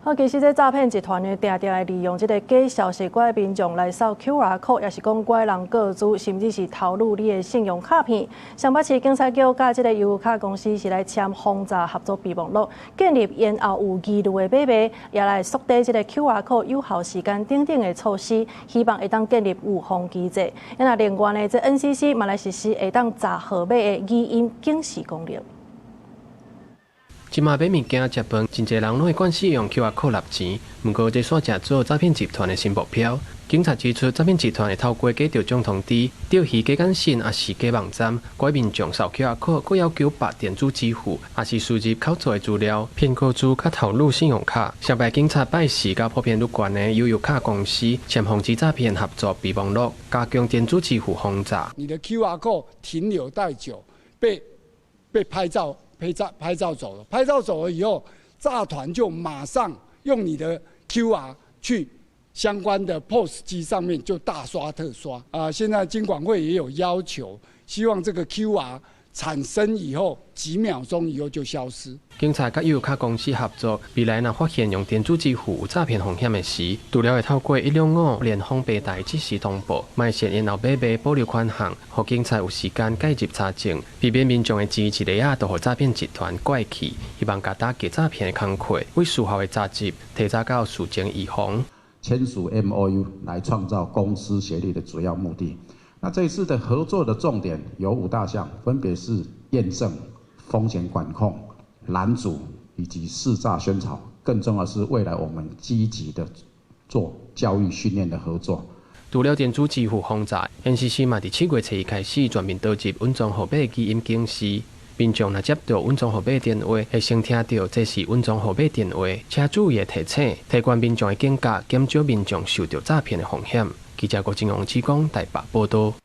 好，其實這詐騙集團呢，定定會利用這个假消息，拐民眾來掃 QR code，抑是講拐人個資，甚至是偷錄你的信用卡片。雙北市警察局佮這个悠遊卡公司是來簽防詐合作備忘錄，建立延後有疑慮的買賣，也來縮短這个 QR code 有效時間等等的措施，希望會當建立預防機制。那另外呢，這 NCC 嘛來實施會當查號碼的語音警示功能。這馬買物件、食飯，真濟人攏會慣勢用 QR code 納錢。毋過這煞成做詐騙集團的新目標。警察指出，詐騙集團會透過假中獎通知、釣魚假簡訊，抑是假網站，拐民眾掃 QR code，閣要求撥電子支付，抑是輸入口座的資料，騙個資佮偷錄信用卡。雙北警察拜四佮普遍愈懸的悠遊卡公司簽防止詐騙合作備忘錄，加強電子支付防詐。你的 QR code 停留太久，被拍照。拍照拍照走了，拍照走了以後，詐團就馬上用你的 QR 去相關的 POS 機上面就大刷特刷啊！現在金管會也有要求，希望這個 QR 產生以後幾秒鐘以後就消失。警察佮悠遊卡公司合作，未來若發現用電子支付有詐騙風險的時，除了會透過125聯訪平台即時通報，嘛會先延後買賣保留款項，予警察有時間介入查證，避免民眾的錢一下仔就予詐騙集團拐去。希望共打擊詐騙的工課，為事後的查緝提早到事前預防。簽署 MOU 來創造公私協力的主要目的。那這一次的合作的重點有五大項，分別是驗證、風險管控、攔阻以及識詐宣導。更重要的是，未來我們積極的做教育訓練的合作。除了電子支付防詐，NCC 嘛佇7月初一開始全面導入隱藏號碼語音警示。民眾若接到隱藏號碼電話，會先聽著這是隱藏號碼電話，請注意提醒，提懸民眾的警覺，減少民眾受著詐騙的風險。記者郭金龍志講台北報導。